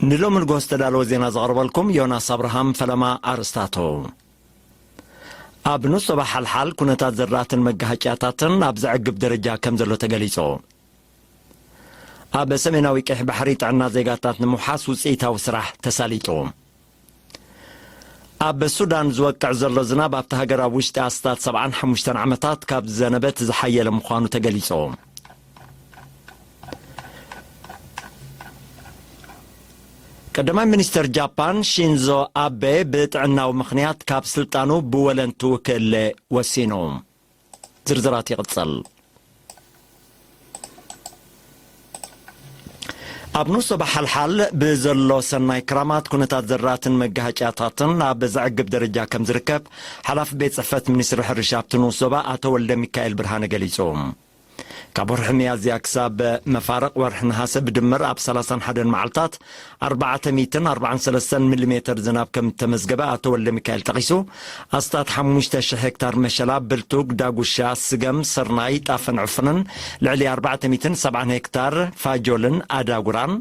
ንሎሚ ንግሆ ዝተዳለወ ዜና ዘቕርበልኩም ዮናስ ኣብርሃም። ፈለማ ኣርእስታቱ። ኣብ ንሶባ ሓልሓል ኩነታት ዘራእትን መጋሃጭያታትን ኣብ ዘዕግብ ደረጃ ከም ዘሎ ተገሊጹ። ኣብ ሰሜናዊ ቀይሕ ባሕሪ ጥዕና ዜጋታት ንምውሓስ ውጽኢታዊ ስራሕ ተሳሊጡ። ኣብ ሱዳን ዝወቅዕ ዘሎ ዝናብ ኣብቲ ሃገር ኣብ ውሽጢ ኣስታት ሰብዓን ሓሙሽተን ዓመታት ካብ ዝዘነበ እቲ ዝሓየለ ምዃኑ ተገሊጹ። ቀዳማይ ሚኒስተር ጃፓን ሺንዞ ኣቤ ብጥዕናዊ ምኽንያት ካብ ስልጣኑ ብወለንትኡ ክእለ ወሲኑ። ዝርዝራት ይቕጽል። ኣብ ንሶባ ሓልሓል ብዘሎ ሰናይ ክራማት ኩነታት ዘራእትን መጋሃጭያታትን ኣብ ዘዕግብ ደረጃ ከም ዝርከብ ሓላፊ ቤት ጽሕፈት ሚኒስትሪ ሕርሻ ኣብቲ ንኡስ ዞባ ኣቶ ወልደ ሚካኤል ብርሃነ ገሊጹ። ካብ ወርሒ ሚያዝያ ክሳብ መፋርቕ ወርሒ ነሃሰ ብድምር ኣብ ሰላሳን ሓደን መዓልታት ኣርባዕተ ሚእትን ኣርባዓን ሰለስተን ሚሊሜተር ዝናብ ከም እተመዝገበ ኣቶ ወልደ ሚካኤል ጠቒሱ፣ ኣስታት ሓሙሽተ ሽሕ ሄክታር መሸላ፣ ብልቱግ፣ ዳጉሻ፣ ስገም፣ ስርናይ፣ ጣፍን ዕፉንን፣ ልዕሊ ኣርባዕተ ሚእትን ሰብዓን ሄክታር ፋጆልን ኣዳጉራን፣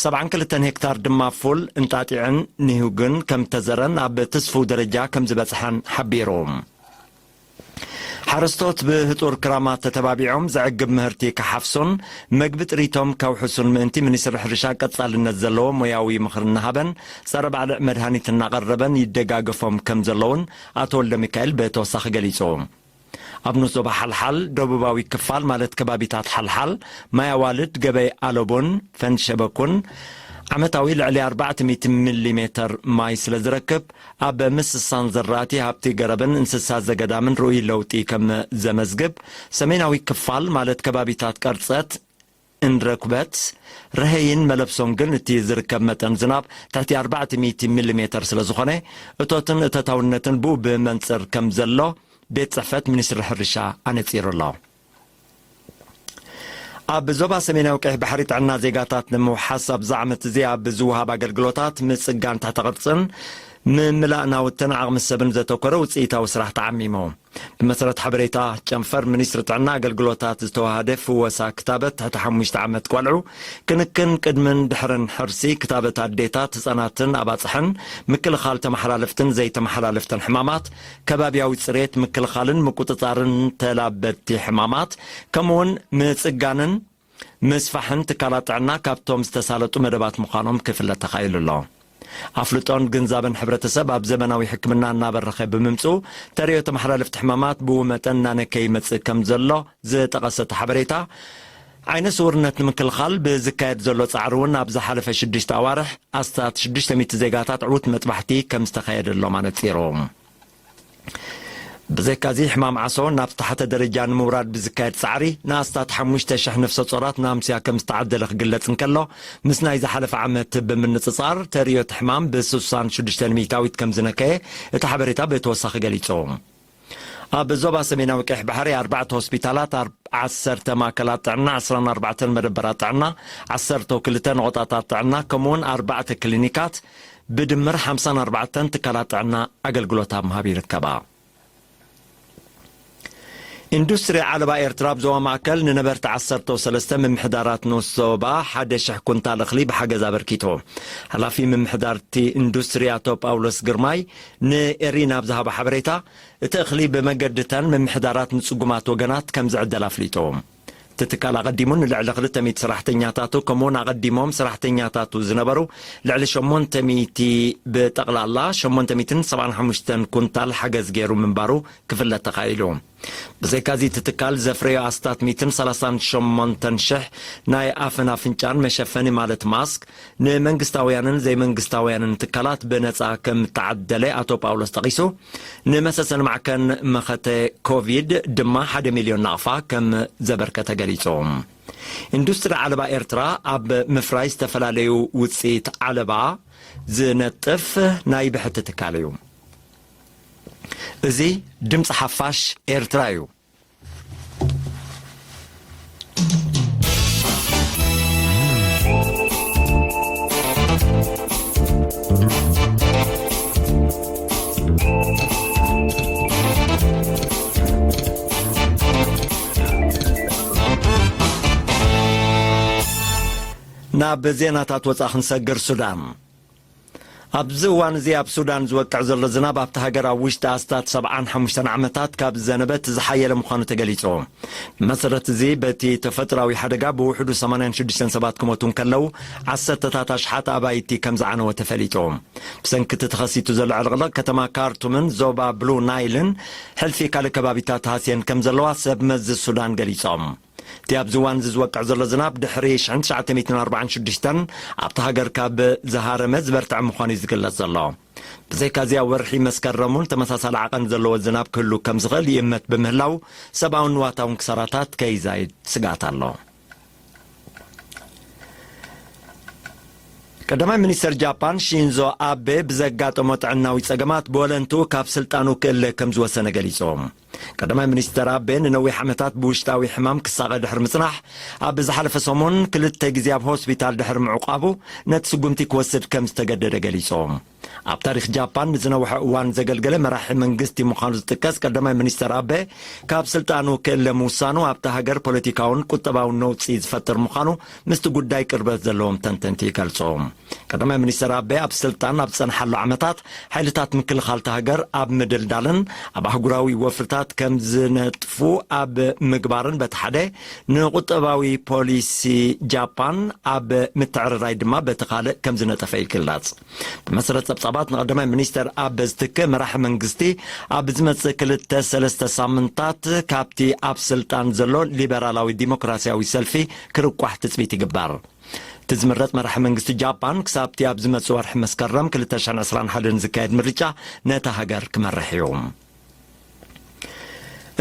ሰብዓን ክልተን ሄክታር ድማ ፉል፣ እንጣጢዕን ኒሁግን ከም እተዘረን ኣብ ትስፉው ደረጃ ከም ዝበጽሐን ሓቢሩ። ሓረስቶት ብህጹር ክራማት ተተባቢዖም ዘዕግብ ምህርቲ ክሓፍሱን መግቢ ጥሪቶም ከውሕሱን ምእንቲ ሚኒስትሪ ሕርሻ ቀጻልነት ዘለዎ ሞያዊ ምኽሪ እናሃበን ጸረ ባዕልዕ መድሃኒት እናቐረበን ይደጋገፎም ከም ዘለውን ኣቶ ወልደ ሚካኤል ብተወሳኺ ገሊጹ። ኣብ ንኡስ ዞባ ሓልሓል ደቡባዊ ክፋል ማለት ከባቢታት ሓልሓል፣ ማይ ኣዋልድ፣ ገበይ ኣለቦን ፈንሸበኩን ዓመታዊ ልዕሊ ኣርባዕተ ሚእቲ ሚሊ ሜተር ማይ ስለ ዝረክብ፣ ኣብ ምስሳን ዘራእቲ ሃብቲ ገረብን እንስሳ ዘገዳምን ርኡይ ለውጢ ከም ዘመዝግብ፣ ሰሜናዊ ክፋል ማለት ከባቢታት ቀርጸት፣ እንረኩበት፣ ረሀይን መለብሶን ግን እቲ ዝርከብ መጠን ዝናብ ትሕቲ ኣርባዕተ ሚእቲ ሚሊ ሜተር ስለ ዝኾነ፣ እቶትን እቶታውነትን ብኡ ብመንጽር ከም ዘሎ ቤት ጽሕፈት ሚኒስትሪ ሕርሻ ኣነጺሩ ኣሎ። ኣብ ዞባ ሰሜናዊ ቀይሕ ባሕሪ ጥዕና ዜጋታት ንምውሓስ ኣብዚ ዓመት እዚ ኣብ ዝወሃብ ኣገልግሎታት ምጽጋን ትሕተ ቅርጽን ምምላእ ናውትን ዓቕሚ ሰብን ዘተኮረ ውጽኢታዊ ስራሕ ተዓሚሙ። ብመሰረት ሓበሬታ ጨንፈር ሚኒስትሪ ጥዕና ኣገልግሎታት ዝተዋሃደ ፍወሳ ክታበት ትሕቲ ሓሙሽተ ዓመት ቆልዑ፣ ክንክን ቅድምን ድሕርን ሕርሲ፣ ክታበት ኣዴታት፣ ህጻናትን ኣባጽሕን፣ ምክልኻል ተመሓላለፍትን ዘይተመሓላለፍትን ሕማማት፣ ከባብያዊ ጽሬት፣ ምክልኻልን ምቁጽጻርን ተላበድቲ ሕማማት፣ ከምኡውን ምጽጋንን ምስፋሕን ትካላት ጥዕና ካብቶም ዝተሳለጡ መደባት ምዃኖም ክፍለጥ ተኻኢሉ ኣሎ። ኣፍልጦን ግንዛበን ሕብረተሰብ ኣብ ዘመናዊ ሕክምና እናበረኸ ብምምፅኡ፣ ተርእዮ ተመሓላለፍቲ ሕማማት ብኡ መጠን እናነከየ ይመፅእ ከም ዘሎ ዝጠቐሰ እቲ ሓበሬታ፣ ዓይነ ስውርነት ንምክልኻል ብዝካየድ ዘሎ ፃዕሪ እውን ኣብ ዝሓለፈ ሽዱሽተ ኣዋርሕ ኣስታት ሽዱሽተ ሚእቲ ዜጋታት ዕዉት መጥባሕቲ ከም ዝተኻየደሎም ኣነፂሩ። ብዘይካዚ፣ ሕማም ዓሶ ናብ ዝተሓተ ደረጃ ንምውራድ ብዝካየድ ጻዕሪ፣ ንኣስታት ሓሙሽተ ሽሕ ነፍሰ ጾራት ንኣምስያ ከም ዝተዓደለ ክግለጽ እንከሎ፣ ምስ ናይ ዝሓለፈ ዓመት ብምንጽጻር፣ ተርእዮ እቲ ሕማም ብ ስሳን ሽዱሽተ ሚእታዊት ከም ዝነከየ እቲ ሓበሬታ ብተወሳኺ ገሊጹ። ኣብ ዞባ ሰሜናዊ ቀይሕ ባሕሪ፣ ኣርባዕተ ሆስፒታላት፣ ኣር-፣ ዓሰርተ ማእከላት ጥዕና፣ ዕስራን ኣርባዕተን መደበራት ጥዕና፣ ዓሰርተ ክልተ ነቑጣታት ጥዕና፣ ከምኡውን ኣርባዕተ ክሊኒካት፣ ብድምር ሓምሳን ኣርባዕተን ትካላት ጥዕና ኣገልግሎት ኣብ ምሃብ ይርከባ። ኢንዱስትሪ ዓለባ ኤርትራ ኣብ ዞባ ማእከል ንነበርቲ ዓሰርተ ሰለስተ ምምሕዳራት ንኡስ ዞባ ሓደ ሽሕ ኩንታል እኽሊ ብሓገዝ ኣበርኪቱ። ሓላፊ ምምሕዳርቲ ኢንዱስትሪ ኣቶ ጳውሎስ ግርማይ ንኤሪና ኣብ ዝሃቦ ሓበሬታ፣ እቲ እኽሊ ብመገድተን ምምሕዳራት ንጽጉማት ወገናት ከም ዝዕደል ኣፍሊጡ። እቲ ትካል ኣቐዲሙ ንልዕሊ ክልተ ሚእቲ ሰራሕተኛታቱ፣ ከምኡውን ኣቐዲሞም ሰራሕተኛታቱ ዝነበሩ ልዕሊ ሸሞንተ ሚእቲ፣ ብጠቕላላ ሸሞንተ ሚእትን ሰብዓን ሓሙሽተን ኩንታል ሓገዝ ገይሩ ምንባሩ ክፍለጥ ተኻኢሉ። ብዘይካዚ፣ እቲ ትካል ዘፍረዮ ኣስታት ሚእትን ሰላሳን ሸሞንተን ሽሕ ናይ ኣፍን ኣፍንጫን መሸፈኒ ማለት ማስክ ንመንግስታውያንን ዘይመንግስታውያንን ትካላት ብነጻ ከም እተዓደለ ኣቶ ጳውሎስ ጠቒሱ፣ ንመሰሰኒ ማዕከን መኸተ ኮቪድ ድማ ሓደ ሚልዮን ናቕፋ ከም ዘበርከተ ገሊጹ። ኢንዱስትሪ ዓለባ ኤርትራ ኣብ ምፍራይ ዝተፈላለዩ ውጽኢት ዓለባ ዝነጥፍ ናይ ብሕቲ ትካል እዩ። እዚ ድምጺ ሓፋሽ ኤርትራ እዩ። ናብ ዜናታት ወጻኢ ክንሰግር። ሱዳን። ኣብዚ እዋን እዚ ኣብ ሱዳን ዝወቅዕ ዘሎ ዝናብ ኣብቲ ሃገር ኣብ ውሽጢ ኣስታት ሰብዓን ሓሙሽተን ዓመታት ካብ ዝዘነበ እቲ ዝሓየለ ምዃኑ ተገሊጹ። ብመሰረት እዚ በቲ ተፈጥሮኣዊ ሓደጋ ብውሕዱ ሰማንያን ሽዱሽተን ሰባት ክሞቱ እንከለዉ ዓሰርተታት ኣሽሓት ኣባይቲ ከም ዝዓነወ ተፈሊጡ። ብሰንኪ እቲ ተኸሲቱ ዘሎ ዕልቕልቕ ከተማ ካርቱምን ዞባ ብሉ ናይልን ሕልፊ ካልእ ከባቢታት ሃስየን ከም ዘለዋ ሰብ መዚ ሱዳን ገሊጾም። እቲ ኣብዚ እዋን እዚ ዝወቅዕ ዘሎ ዝናብ ድሕሪ ሽሕን ትሽዓተ ሚእትን ኣርባዓን ሽዱሽተን ኣብቲ ሃገር ካብ ዝሃረመ ዝበርትዐ ምዃኑ እዩ ዝግለጽ ዘሎ። ብዘይካዚ ኣብ ወርሒ መስከረም እውን ተመሳሳሊ ዓቐን ዘለዎ ዝናብ ክህሉ ከም ዝኽእል ይእመት ብምህላው ሰብኣውን ንዋታውን ክሳራታት ከይዛይድ ስግኣት ኣሎ። ቀዳማይ ሚኒስተር ጃፓን ሺንዞ ኣቤ ብዘጋጠሞ ጥዕናዊ ጸገማት ብወለንትኡ ካብ ስልጣኑ ክእለ ከም ዝወሰነ ገሊጹ። ቀዳማይ ሚኒስተር ኣቤ ንነዊሕ ዓመታት ብውሽጣዊ ሕማም ክሳቐ ድሕሪ ምጽናሕ፣ ኣብ ዝሓለፈ ሰሙን ክልተ ግዜ ኣብ ሆስፒታል ድሕሪ ምዕቋቡ፣ ነቲ ስጉምቲ ክወስድ ከም ዝተገደደ ገሊጹ። ኣብ ታሪኽ ጃፓን ንዝነውሐ እዋን ዘገልገለ መራሒ መንግስቲ ምዃኑ ዝጥቀስ ቀዳማይ ሚኒስተር ኣቤ፣ ካብ ስልጣኑ ክእለ ምውሳኑ ኣብታ ሃገር ፖለቲካውን ቁጠባውን ነውጺ ዝፈጥር ምዃኑ ምስቲ ጉዳይ ቅርበት ዘለዎም ተንተንቲ ይገልጹ። ቀዳማይ ሚኒስተር ኣቤ ኣብ ስልጣን ኣብ ዝጸንሓሉ ዓመታት፣ ሓይልታት ምክልኻል እታ ሃገር ኣብ ምድልዳልን ኣብ ኣህጉራዊ ወፍርታት ከም ዝነጥፉ ኣብ ምግባርን በቲ ሓደ ንቁጠባዊ ፖሊሲ ጃፓን ኣብ ምትዕርራይ ድማ በቲ ካልእ ከም ዝነጠፈ ይግለጽ። ብመሰረት ጸብጻባት ንቀዳማይ ሚኒስተር ኣበ ዝትክእ መራሒ መንግስቲ ኣብ ዝመጽእ ክልተ ሰለስተ ሳምንታት ካብቲ ኣብ ስልጣን ዘሎ ሊበራላዊ ዲሞክራሲያዊ ሰልፊ ክርቋሕ ትጽቢት ይግበር። እቲ ዝምረጽ መራሒ መንግስቲ ጃፓን ክሳብቲ ኣብ ዝመጽእ ወርሒ መስከረም ክልተ ሽሕን ዕስራን ሓደን ዝካየድ ምርጫ ነታ ሃገር ክመርሕ እዩ።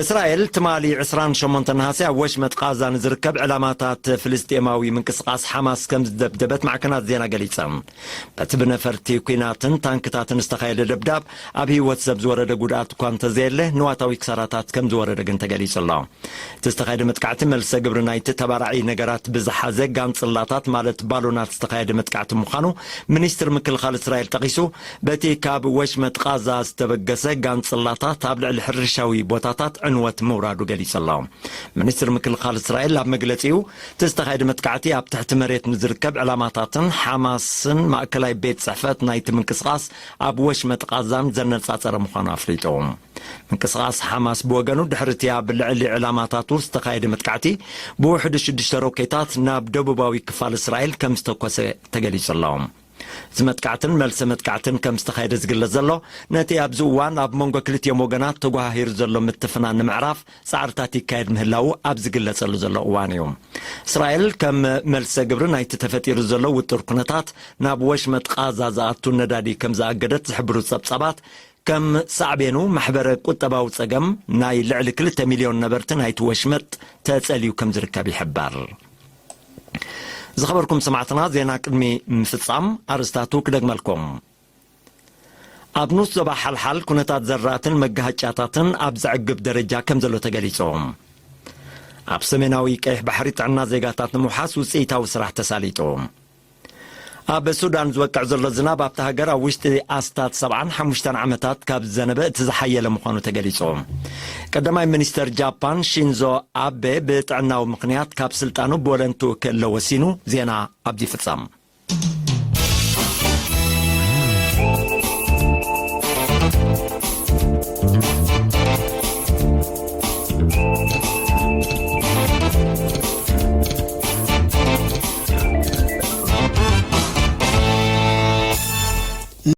እስራኤል ትማሊ ዕስራን ሸሞንተን ነሓሰ ኣብ ወሽመጥ ቃዛ ንዝርከብ ዕላማታት ፍልስጤማዊ ምንቅስቃስ ሓማስ ከም ዝደብደበት ማዕከናት ዜና ገሊጸን። በቲ ብነፈርቲ ኲናትን ታንክታትን ዝተኻየደ ደብዳብ ኣብ ህይወት ሰብ ዝወረደ ጉድኣት እኳ እንተዘየለ፣ ንዋታዊ ክሳራታት ከም ዝወረደ ግን ተገሊጹ ኣሎ። እቲ ዝተኻየደ መጥቃዕቲ መልሰ ግብሪ ናይቲ ተባራዒ ነገራት ብዝሓዘ ጋንጽላታት ማለት ባሎናት ዝተኻየደ መጥቃዕቲ ምዃኑ ሚኒስትር ምክልኻል እስራኤል ጠቒሱ፣ በቲ ካብ ወሽመጥ ቃዛ ዝተበገሰ ጋንጽላታት ኣብ ልዕሊ ሕርሻዊ ቦታታት ዕንወት ምውራዱ ገሊጹ ኣሎ። ሚኒስትር ምክልኻል እስራኤል ኣብ መግለጺኡ፣ እቲ ዝተኻየደ መጥቃዕቲ ኣብ ትሕቲ መሬት ንዝርከብ ዕላማታትን ሓማስን ማእከላይ ቤት ጽሕፈት ናይቲ ምንቅስቓስ ኣብ ወሽመጥ ቃዛን ዘነጻጸረ ምዃኑ ኣፍሊጡ። ምንቅስቓስ ሓማስ ብወገኑ፣ ድሕሪ እቲ ኣብ ልዕሊ ዕላማታቱ ዝተኻየደ መጥቃዕቲ፣ ብውሕዱ ሽዱሽተ ሮኬታት ናብ ደቡባዊ ክፋል እስራኤል ከም ዝተኮሰ ተገሊጹ ኣሎ። እዚ መጥቃዕትን መልሰ መጥቃዕትን ከም ዝተኻየደ ዝግለጽ ዘሎ፣ ነቲ ኣብዚ እዋን ኣብ መንጎ ክልቲኦም ወገናት ተጓሃሂሩ ዘሎ ምትፍናን ንምዕራፍ ጻዕርታት ይካየድ ምህላዉ ኣብ ዝግለጸሉ ዘሎ እዋን እዩ። እስራኤል ከም መልሰ ግብሪ ናይቲ ተፈጢሩ ዘሎ ውጥር ኩነታት፣ ናብ ወሽመጥ ቃዛ ዝኣቱ ነዳዲ ከም ዝኣገደት ዝሕብሩ ጸብጻባት፣ ከም ሳዕቤኑ ማሕበረ ቁጠባዊ ጸገም ናይ ልዕሊ ክልተ ሚልዮን ነበርቲ ናይቲ ወሽመጥ ተጸልዩ ከም ዝርከብ ይሕበር። ዝኸበርኩም ሰማዕትና፣ ዜና ቅድሚ ምፍጻም ኣርእስታቱ ክደግመልኩም። ኣብ ንኡስ ዞባ ሓልሓል ኩነታት ዘራእትን መጋሃጫታትን ኣብ ዘዕግብ ደረጃ ከም ዘሎ ተገሊጹ። ኣብ ሰሜናዊ ቀይሕ ባሕሪ ጥዕና ዜጋታት ንምውሓስ ውጽኢታዊ ስራሕ ተሳሊጡ። ኣብ ሱዳን ዝወቅዕ ዘሎ ዝናብ ኣብታ ሃገር ኣብ ውሽጢ ኣስታት ሰብዓን ሓሙሽተን ዓመታት ካብ ዝዘነበ እቲ ዝሓየለ ምዃኑ ተገሊጹ። ቀዳማይ ሚኒስተር ጃፓን ሺንዞ ኣቤ ብጥዕናዊ ምኽንያት ካብ ስልጣኑ ብወለንትኡ ክእለ ወሲኑ። ዜና ኣብዚ ይፍጸም።